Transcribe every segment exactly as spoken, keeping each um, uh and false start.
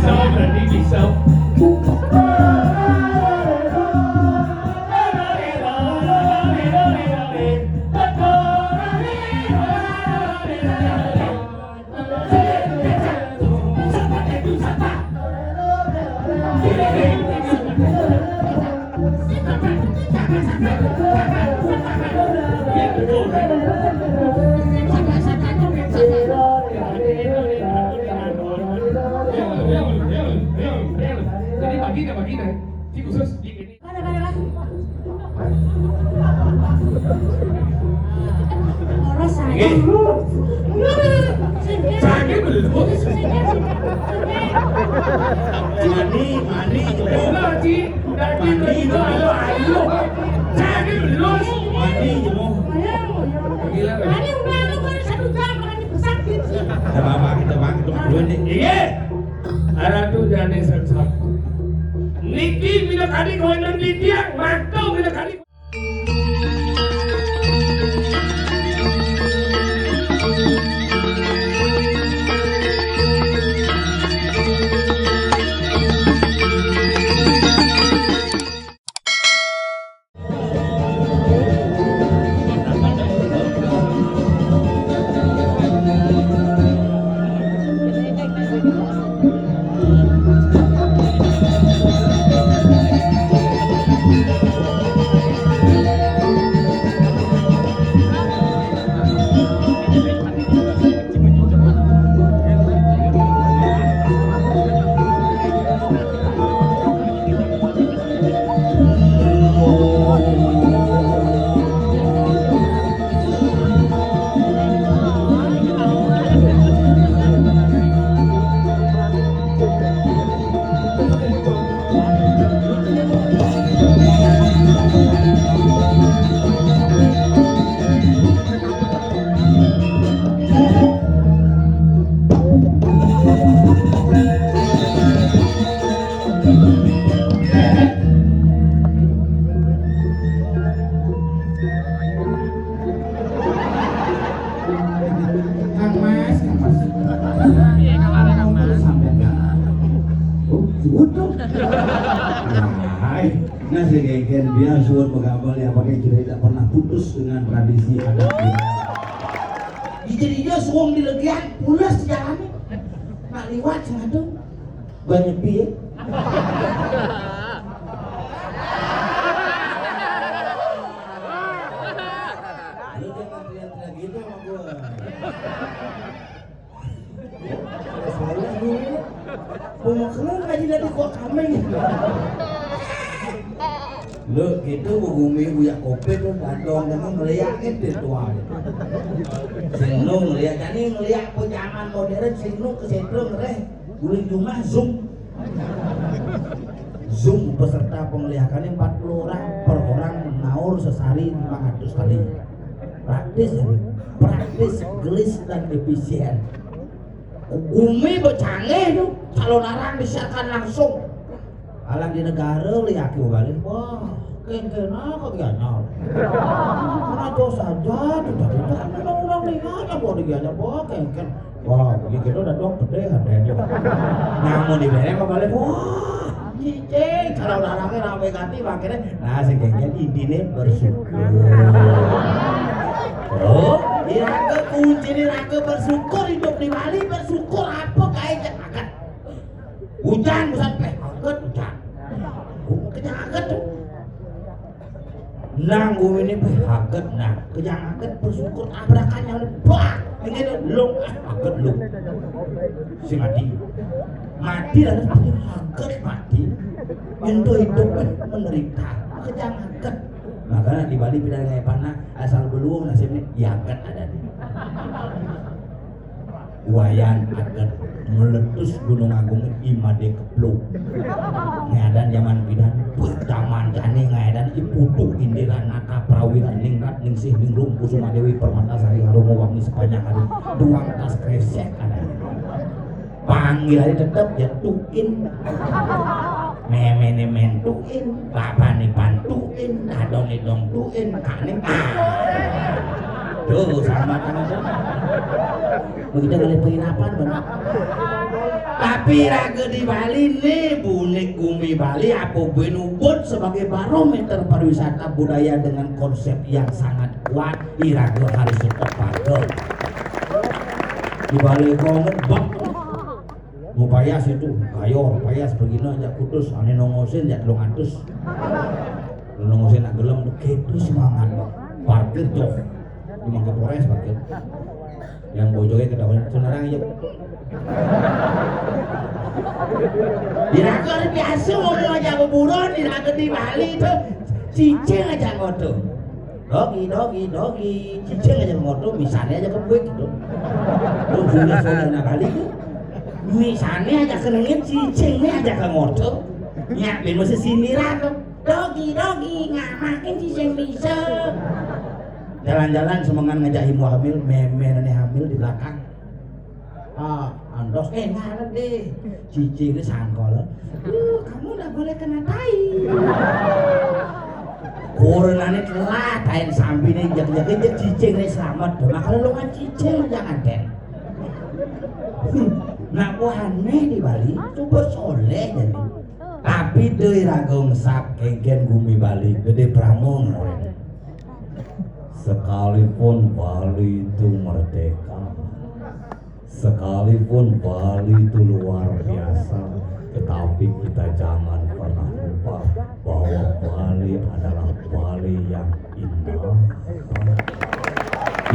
Berarti bisa. Jadi bagi dah, bagi dah. Si khusus di ini. Mana, mana, mana? Boros saya. Nggih. Saya belum. Mani, mani, jebol. Mani, mani, jebol. Saya belum. Mani, jebol. Gila. Mani, udah, lu baru satu jam, makanya besar gitu. Ada apa kita, Bang? Kita duluan nih. Iya. Ratu jane sesat. Niki minakadi kowe nang titiang, mangko minakadi. Kang Mas, Kang Mas. Iya, Kang Mas. Sampean, Kang. Oh, jebut dong. Hai. Nah, si Keken dia suruh begabal ya, pakai cerita pernah putus dengan tradisi adat. Jadi dia suwung di legian, pulas jalannya. Nak liwat sing adu. Banyak piye? Lu jangan teriak-teriak gitu sama gua. Saya dulu. Pemakelan aja nanti gua kameng. Lu gitu, Bu Gumi, Bu Yakobin, lu bandong, kamu ngeliatin virtual. Sing lu ngeliat, jadi ngeliat apa zaman modern, sing lu kesetrum, reh. Guling jumah, Zoom. Zoom peserta pengelihakannya empat puluh orang, per orang naur sesari lima ratus kali. Praktis ya, praktis, gelis dan efisien. Umi becangeh tuh, calon arang disiarkan langsung. Alam di negara lihat balik, wah, kengkena kok ganyal. Mana jauh saja, tidak tidak, undang-undang lihat apa diganyal, wah, kengken. Wah, begitu udah dong, pedih harganya. Namun di balik kok balik, wah, cicing, calon arangnya rame ganti, makanya, nah, sing kengken intinya bersyukur. Bro, iya, ke kunci ini, ke bersyukur hidup di Bali, bersyukur apa kayak akan. Hujan, buset, peh, haget hujan. Gua kenyang haget tuh. Nang gua ini, peh, haget, nah. Kenyang haget, bersyukur, tabrakannya, bah, ini lu, ah, haget lu. Si mati. Mati lah, terus mati, haget, mati. Itu hidup, peh, menderita. Kenyang haget. Makanya di Bali pindah kayak panah, asal beluung nasibnya, ya haget ada nih. Wayan aget meletus Gunung Agung imade kepluk. Ngadan zaman bidan, zaman jani ngadan iputu indira nata prawira ningrat ningsih ningrum kusuma dewi permata sari harum wangi sepanjang hari duang tas kresek ada. Panggil aja tetep ya tuin. Memene mentuin, papane pantuin, dadone dongtuin, kane. Tuh, sama kan itu. Begitu kali penginapan, benar. Tapi raga di Bali nih, bunik gumi Bali, apa buin ubud sebagai barometer pariwisata budaya dengan konsep yang sangat kuat, iraga harus tetap patuh. Di Bali kau ngebak. Mau payas itu, kayor, payas begini aja kudus, ane nongosin ya telung atus. Nongosin nak gelem tuh, gitu semangat. Parkir jok. Di Mangkapolres parkir. Yang bojognya ketahuan, "Sunarang, yuk." Di raga biasa ngomong aja beburon, di raga di Bali itu cicing aja ngoto. Dogi, dogi, dogi, cicing aja ngoto, misalnya aja kebuik gitu. Lu sudah sudah nak Bali tuh. Misalnya aja kenengin cicingnya aja ke ngoto. Nyiapin mesti sindiran tuh. Dogi, dogi, nggak makin cicing bisa. Jalan-jalan semengan ngajak ibu hamil, meme nenek hamil di belakang. Ah, andos, eh, ngarep deh. Cicing ini sangkol. Lu, kamu nggak boleh kena tai. Coronane telat, tain sampi nih, jek-jek, jek cicing nih selamat. Nah, kalau lu kan cicing, jangan, Den. Nah, buahane di Bali, coba soleh jadi. Tapi deh, raga ngesap, kengken gumi Bali, gede pramong. Sekalipun Bali itu merdeka, sekalipun Bali itu luar biasa, tetapi kita jangan pernah lupa bahwa Bali adalah Bali yang indah.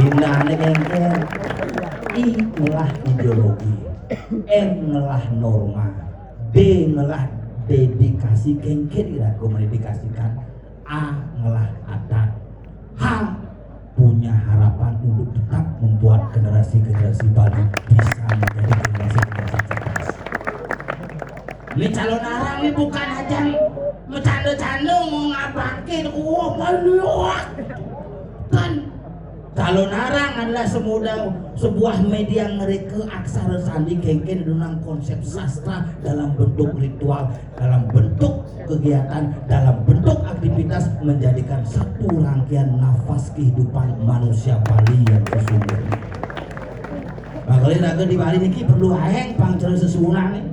Indahnya kengken. I ngelah ideologi, N ngelah norma, D ngelah dedikasi, kengken iraga mendedikasikan. A ngelah adat. H punya harapan untuk tetap membuat generasi-generasi Bali bisa menjadi generasi-generasi cerdas. Ini calon arang ini bukan aja bercanda-canda mau ngabangke, wah, malu, wah. Kan calon arang adalah semudah sebuah media ngereka aksara sandi kengken dengan konsep sastra dalam bentuk ritual, dalam bentuk kegiatan, dalam bentuk aktivitas menjadikan satu rangkaian nafas kehidupan manusia Bali yang sesungguhnya. Makanya raga di Bali niki perlu aeng pangcera sesuunan nih.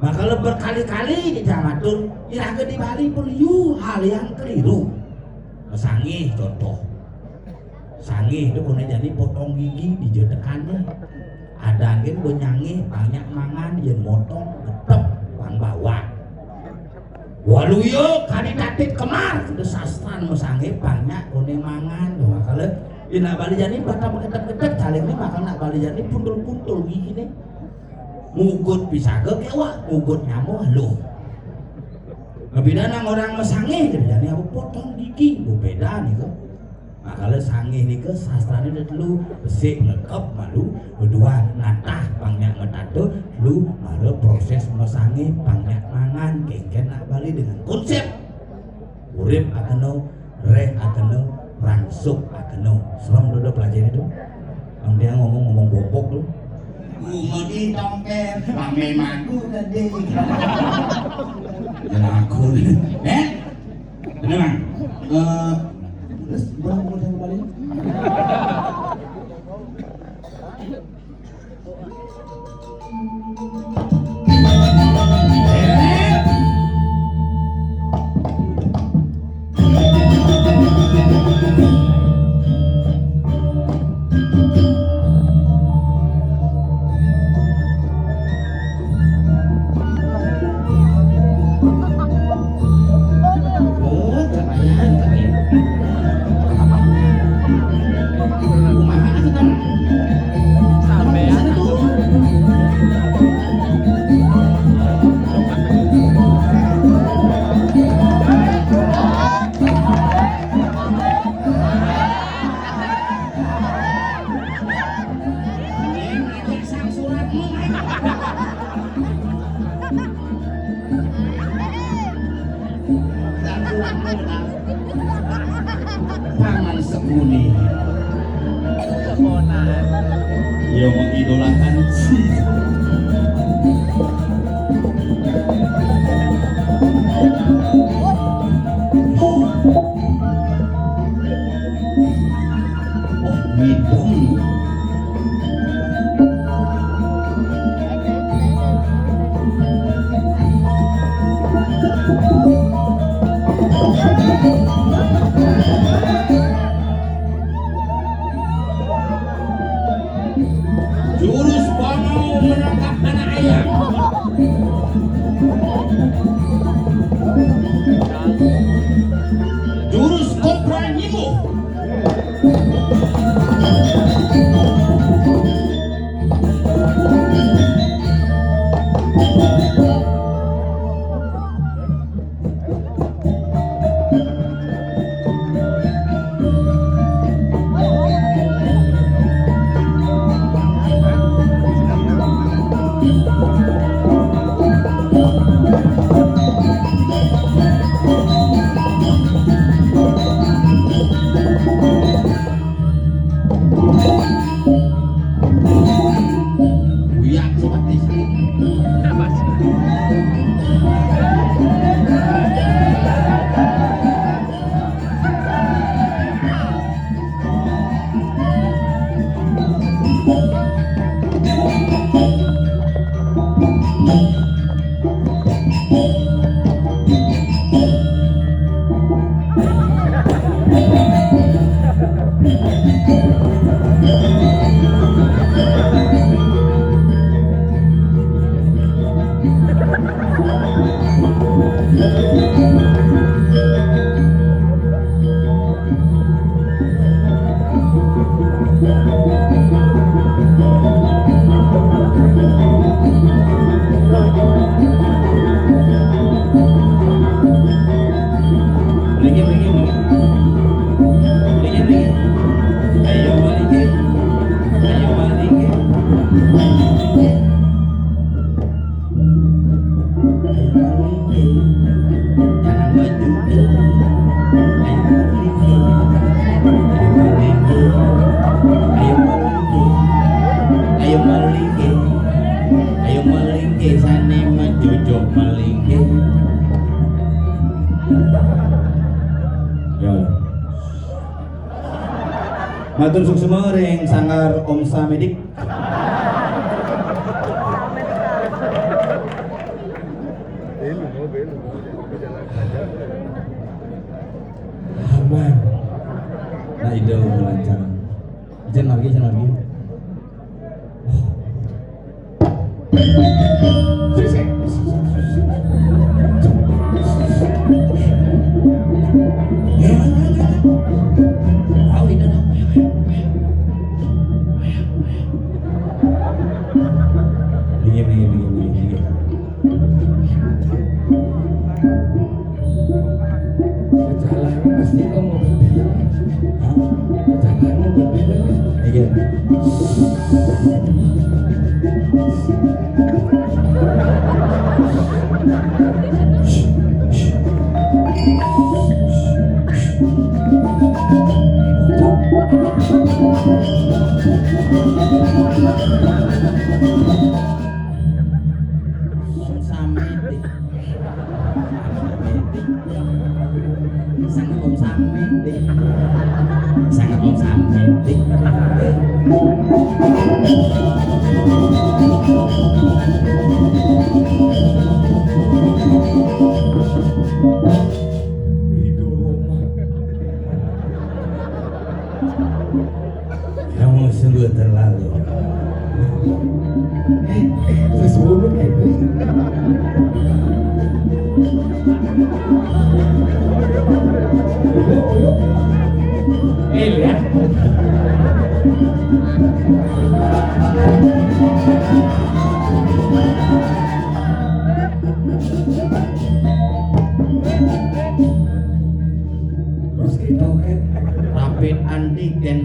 Makanya berkali-kali kita matur, iraga di Bali pun yu hal yang keliru. Sangih contoh. Sangih itu kena jadi potong gigi di jedekannya. Ada angin benyangih banyak mangan, yen motong getep pang bawah. Waluya kali tatit kemar, itu sastran mesangih banyak kone mangan. Wah, kalau yen nak Bali jani pada getep-getep, caling ini makan nak Bali jani puntul-puntul gigi nih. Mugut pisaga kewak, mugut nyamuh luh. Ngebeda nang orang mesangih, jadi apa potong gigi, bu beda nih kok. Nah, kalau sangih nih ke sastranya udah dulu besik ngekep malu, kedua natah pangnya metato, lu malu proses mesangih pangnya mangan, kengken nak Bali dengan konsep urip akeno, reh akeno, rangsuk akeno. Serem dulu pelajari itu. Yang dia ngomong-ngomong bopok tuh. Ngomong di tongker, rame magu tadi. Ya aku. Eh? Bener, Bang? Eh, terus berapa mau saya kembali? Paman Sekuni. Yang mengidolakan si. Oh, midung. Jurus bangau menangkap anak ayam. Jurus kobra nyimbuh. Uyak seperti saya. Belikin, belikin, belikin. Belikin, belikin. Ayo balikin. Ayo balikin. Ayo balikin. Jangan baju. Ayo balikin. Ayo balikin. Ayo balikin. Ayo balikin. Ayo balikin. Sane mah cucuk balikin. Ya. Matur suksma ring Sanggar Om Samedik. Aman. Nah, ida lancar. Ijen margi, ijen margi. Dingin, dingin, dingin, dingin, dingin. Jalan pasti kamu berbeda. Hah? Jalan berbeda. Iya. Sampai deh. Sangat om sampai deh. Sangat om sampai deh. Kamu sungguh terlalu. Sesungguhnya ini. Iya. Terus gitu kan. Rapid antigen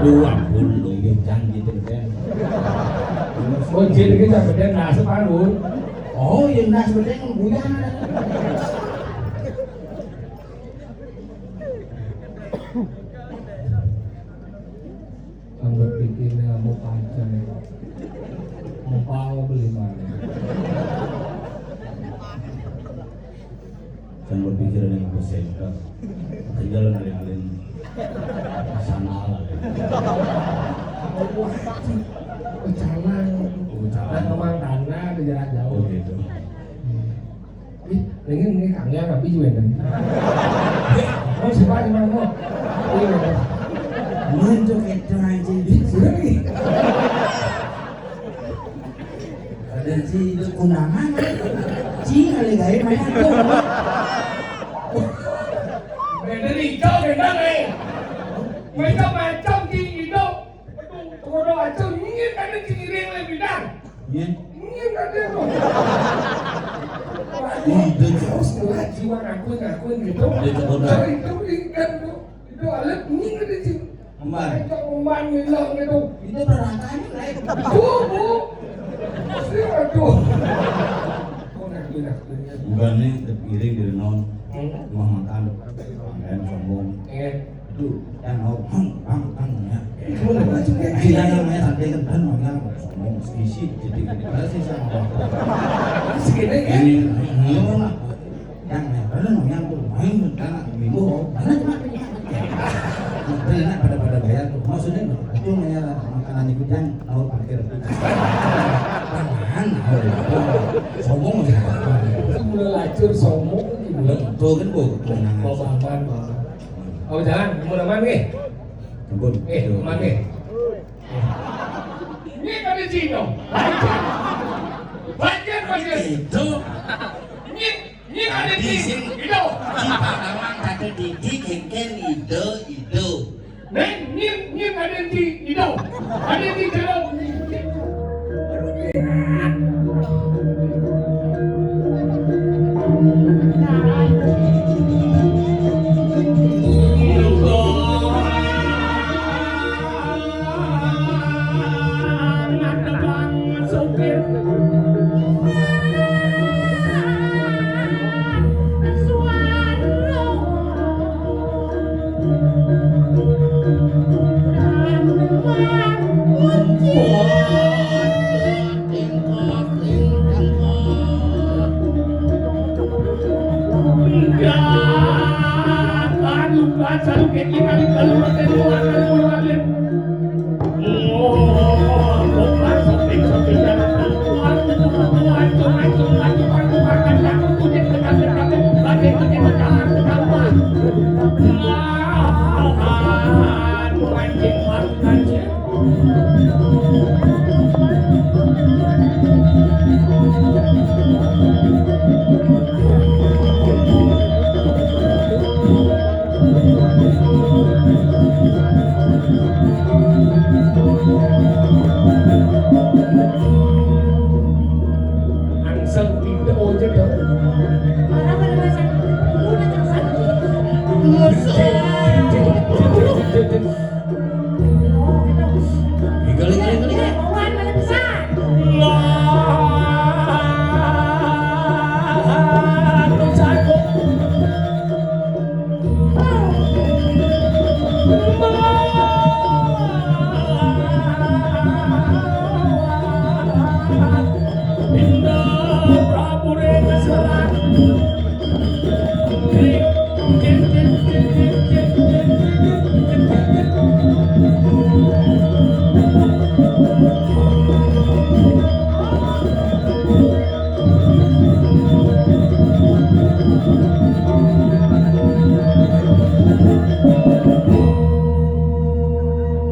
dua puluh. Iya, janji tuh, Ben. Oh, jadi kita beda nasi paru. Oh, yang nasi beda yang buyar. Sambut pikirnya mau pancen. Mau pau beli mana? Sambut pikirnya yang mau sengkel. Tinggal alin-alin sana lah. Pecalang. Pecalang. Kan kemang tanah di jarak jauh. Oh, gitu. Ih, pengen nih kangnya tapi juga kan. Oh, siapa yang mau? Iya. Muncul itu aja. Ih, sudah nih. Undangan, eh. Cing, kali gawe main aku. Bener ijo gendang, eh. Macam-macam, Cing, ijo. Aduh, kono aja, nyit ada Cing iring le bidang. Nyit. Nyit ada tuh. Ih, itu jauh. Ngaji, ngakuin, ngakuin gitu. Dia cek kono. Cari itu ikan tuh. Itu alat, nyit ada, Cing. Emban. Itu emban hilang itu. Itu peralatannya, Rek. Tuh, Bu. Sih, aduh. Bukan nih, terpiring di renon. Hmm. Rumah makan. Makan sombong. Iya. Aduh, yang mau, bang, bang, bang, ya. Itu bener, Cing. Kita namanya santai kan, dan mau yang sombong, isi, jadi, jadi, pasti sama. Segini, ya? Ini, ini, ini, yang, yang, ada yang yang tuh, main, kan, minggu, mana cuma, mana cuma. Nah, dan enak pada-pada bayar tuh. Maksudnya, itu namanya makanan ikut yang mau parkir. Apaan? Sombong masih apa? Mulai lacur sombong gitu. Betul kan, Bu? Mau paman, Pak. Oh, jalan, mau aman nih. Ampun. Eh, aman nih. Ini kan di sini. Baca, baca. Itu. Ini, ini kan di sini. Itu. Di Pahlawan kata Didi, kengken, ido, ido. Neng, nyim, nyim, ada di, ido. Ada di dalam. Angsel pindah aja dong.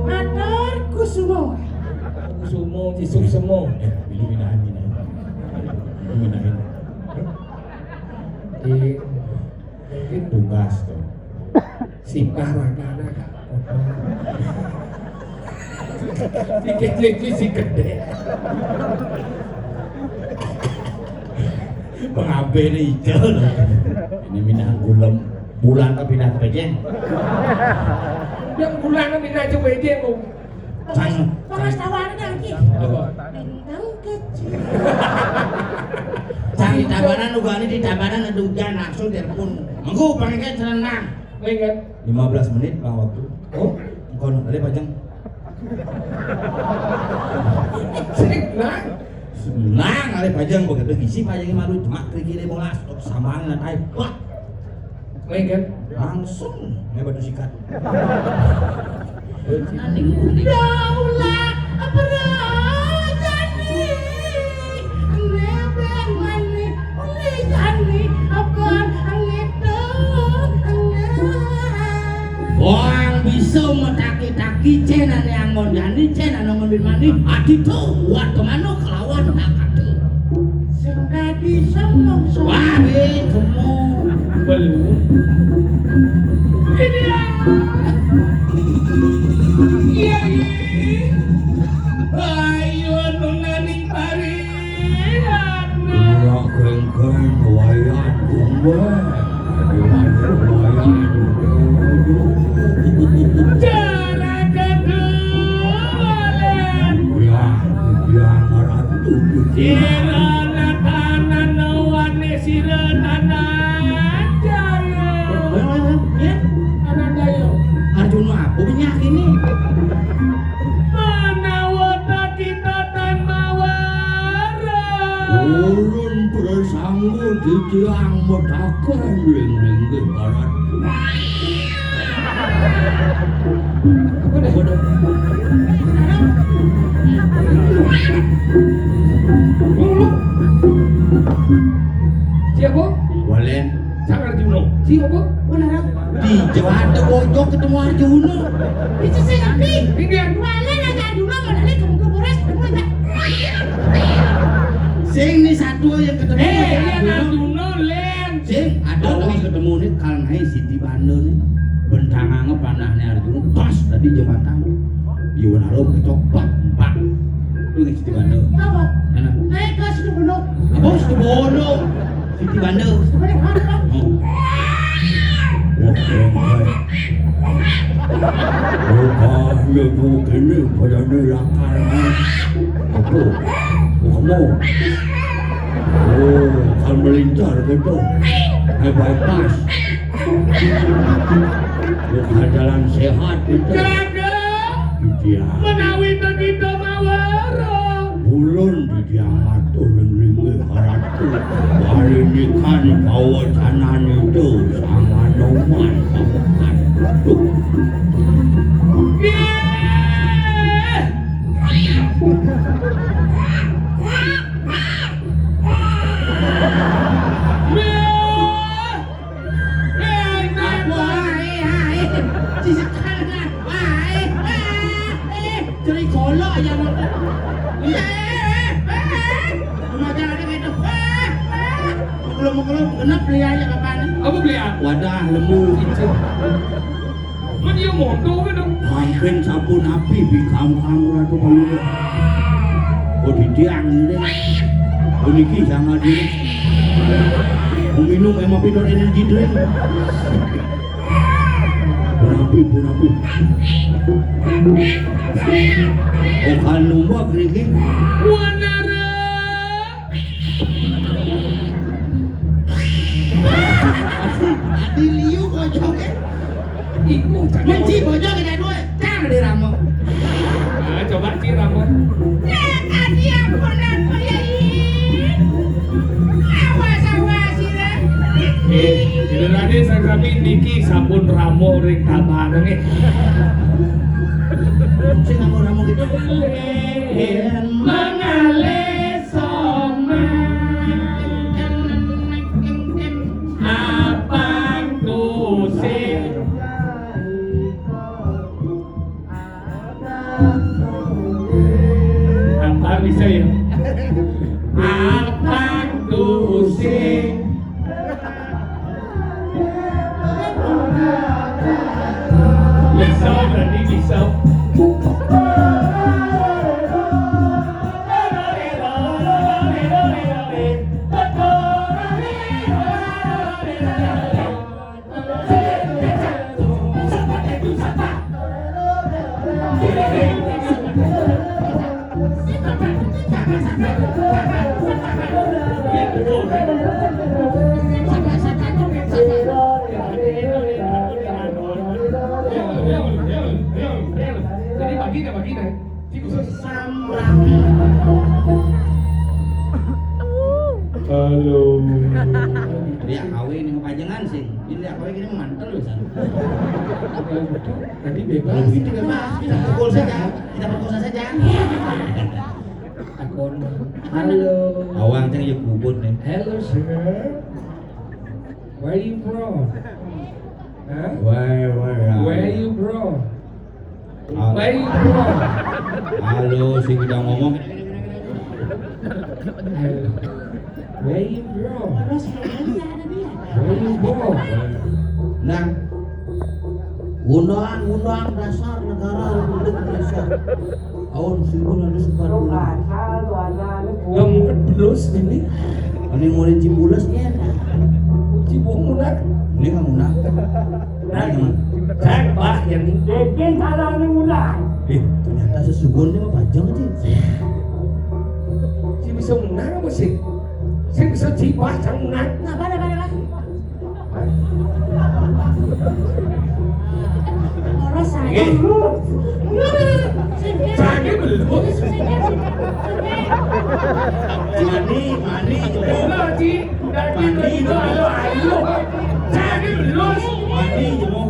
Matur kusumo. Kusumo, isuk semo. Eh, ini minahan, minahan. Ini minahan. Di, mungkin tugas tuh. Sipah ragana, Kak. Dikit-dikit si gede. Pengambil hijau loh. Ini minah gulem. Bulan ke pindah ke Pejeng. Yang bulan ke pindah ke Pejeng, Om. Sang. Panas tawaran lagi. Apa? Bintang kecil. Sang di Tabanan, ugani di Tabanan, ada hujan, langsung telepon. Mengku, pakai celana. Ingat. Lima belas menit, Bang, waktu. Oh? Engkau nang, ada pajang. Cek, Nang. Nang, ada pajang, begitu ngisi pajang malu, cuma kiri-kiri bolas, tok samaan, nang, ai, wah. Ingat. Langsung, ini batu sikat. Daulah berajani, nebeng mani, ulijani, apan ngitung. Wong bisa mataki-taki, cen ane anggon jani, cen ane anggon mani, ati to, wat kemana kelawan nak ati. Dadi semong semong. Wah, eh, semong. Belum. Ini ya. Iya, iya. Ayo, nunaning pari. Ora geng-geng wayang kumbang. Wayang kumbang. Cara kedua. Ya, ya, maratu. Sira natanan wane sira tanan jaya. Weh, weh, weh, ya. Tanan jaya. Arjuna apa minyak ini? Menawa ta kita tan mawara. Ulun prasangga titiang mataken ring linggih barat. Siapa? Walen. Sang Arjuna. Siapa? Benar. Di Jawa ada bojok ketemu Arjuna. Itu sih ngerti. Ini Arjuna. Walen aja Arjuna, mana nih kamu ke Bores, ketemu aja. Sing nih satu yang ketemu. Eh, iya, Arjuna. Arjuna, Len. Sing, ada orang ketemu nih, kalnai Siti Banda nih. Bentanganga panahne Arjuna, pas tadi jembatan. Iwan Arung kecok, bak, bak. Lu nggak Siti Banda. Apa? Mana? Naik kelas itu benar. Apa? Siti Banda. Siti Banda. Sebenarnya apa? Oh. Wah, keren, keren. Oh, ah, iya, tuh, kene, badannya lakar, nih. Apa? Oh, kamu. Oh, kan melintar gitu. Naik bypass. Bukan jalan sehat itu. Jaga. Iya. Menawi to kita mawara. Ulun didiang matur ring linggih ratu. Parinikan pawacanan itu sang Anoman pamekan. Duh. Nggih. Nggih. Apa ae, ae? Sisekan ae. Eh, eh, ceri golok ya, Bang. Eh, eh, eh, eh. Macam ada gitu. Eh, eh. Mengkelum-mengkelum, genep beli aja kapan. Apa beli aja? Wadah, lembu. Lu dia moto kan dong. Mangkin sapunapi bikam kamu Ratu Palungguh. Oh, didiang ini. Puniki sangat ini. Meminum emang pidon energi drink. Punapi, punapi. Oh, kan numbak niki. Wanara. Adi liu bojoke. Iku cak. Benci bojoke nek duwe, cang di ramo. Nah, coba ci ramo. Nek adi ampunan kaya iki. Awas, awas, sira. Eh, Ida Rade sami niki sampun ramo ring tabanan, eh. Sing nganggo ramo gitu. Yen mangalih soman. Apang kusik. Apang bisa ya? Apang kusik. Bisa, berarti bisa. Jadi bagi dah, bagi dah. Samrang. Halo. Dia kawin yang pajangan sih. Ini dia kawin ini mantel loh, San. Tadi bebas. Kalau begitu bebas, kita pukul saja. Kita perkosa saja. Takon. Halo. Awang cang ya kubut nih. Hello, sir. Where you from? Hah? Where, where, uh, Where you from? Halo. Where you from? Halo, sing udah ngomong. Halo. Where you bro? Terus kayaknya ada dia. Where you bro? Nah, undang-undang dasar negara Republik Indonesia tahun seribu sembilan ratus empat puluh lima. Gak mungkin belus ini. Ini mulai cibulas nih. Cibung udah. Ini nggak udah. Nah, gimana? Cek, Pak, yang ini. Bikin salah ini udah. Eh, ternyata sesungguhnya mah panjang aja. Si bisa menang apa sih? Si bisa cibah cang menang. Nggak apa-apa. Orang saya. Nggih. Saya belum. Mani, mani. Enggak, Ci. Daging begitu, ayo, ayo. Saya belum. Mani, jemu.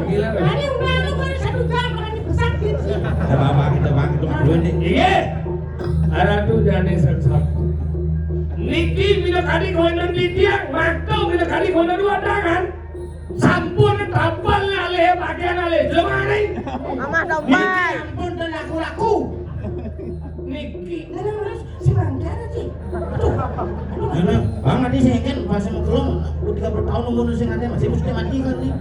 Gila. Ini udah lu baru satu jam, makan di pesakit. Ada apa kita bang? Kita berdua nih. Iya. Aratu jane sing sabtu. Niki minakadi kowe nang titiang, makto minakadi kowe nang dua tangan. Sampun tapal alih bagian alih. Jelema ning. Mamah dompet. Ampun dan aku laku. Niki. Nah, nah, nah, si Bang Jara sih. Aduh. Nah, nah, Bang, nanti saya kan pas mau kelong, aku tiga puluh tahun umur sing ada masih mesti mati kan nih.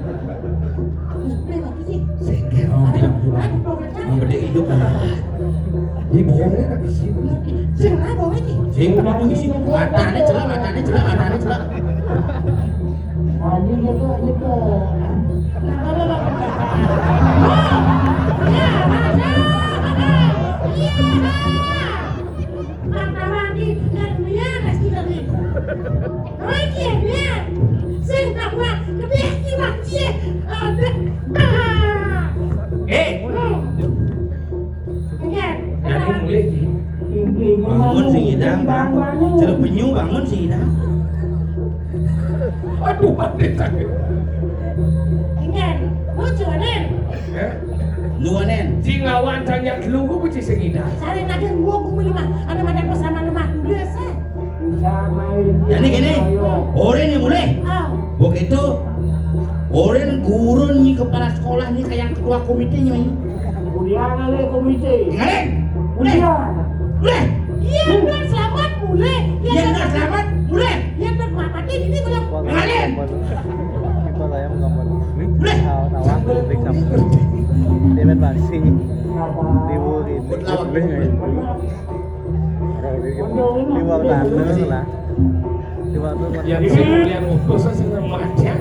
Mesti mati sih. Sengkel. Oh, tidak, tidak. Mau gede hidup. Ini bohongnya kan di sini. Sing mana bohongnya sih? Sing mana bohongnya sih? Matanya celak, matanya celak, matanya celak. Anjing gitu, gitu. Matanya celak, matanya celak. Sing tak kuat, lebih iwak cie. Ada. Eh. Enggak. Jadi mulai, Ji. Bangun sing idang, bangun. Celuk penyu, bangun sing idang. Aduh, mati sakit. Enggak. Lucu, Nen. Eh? Lu, Nen. Sing lawan tanya dulu, gua puji sing idang. Sare nagih gua, gua mah. Ada madan pesanan lemah. Biasa. Jadi gini, ore ini mulai. Ah. Begitu, ore guru nih kepala sekolah nih kayak ketua komitenya ini. Udah ngale komite. Ngale? Udah. Udah. Udah. Iya, udah selamat mulai. Iya, udah selamat mulai. Iya, udah mati ini belum. Ngale. Kita lah yang gambar. Udah. Tawa-tawa, ngerti sama. Dia main basi. Di Wuri. Di Wuri. Di Wuri. Di Wuri. Di Wuri. Ya, ini yang khusus itu macam.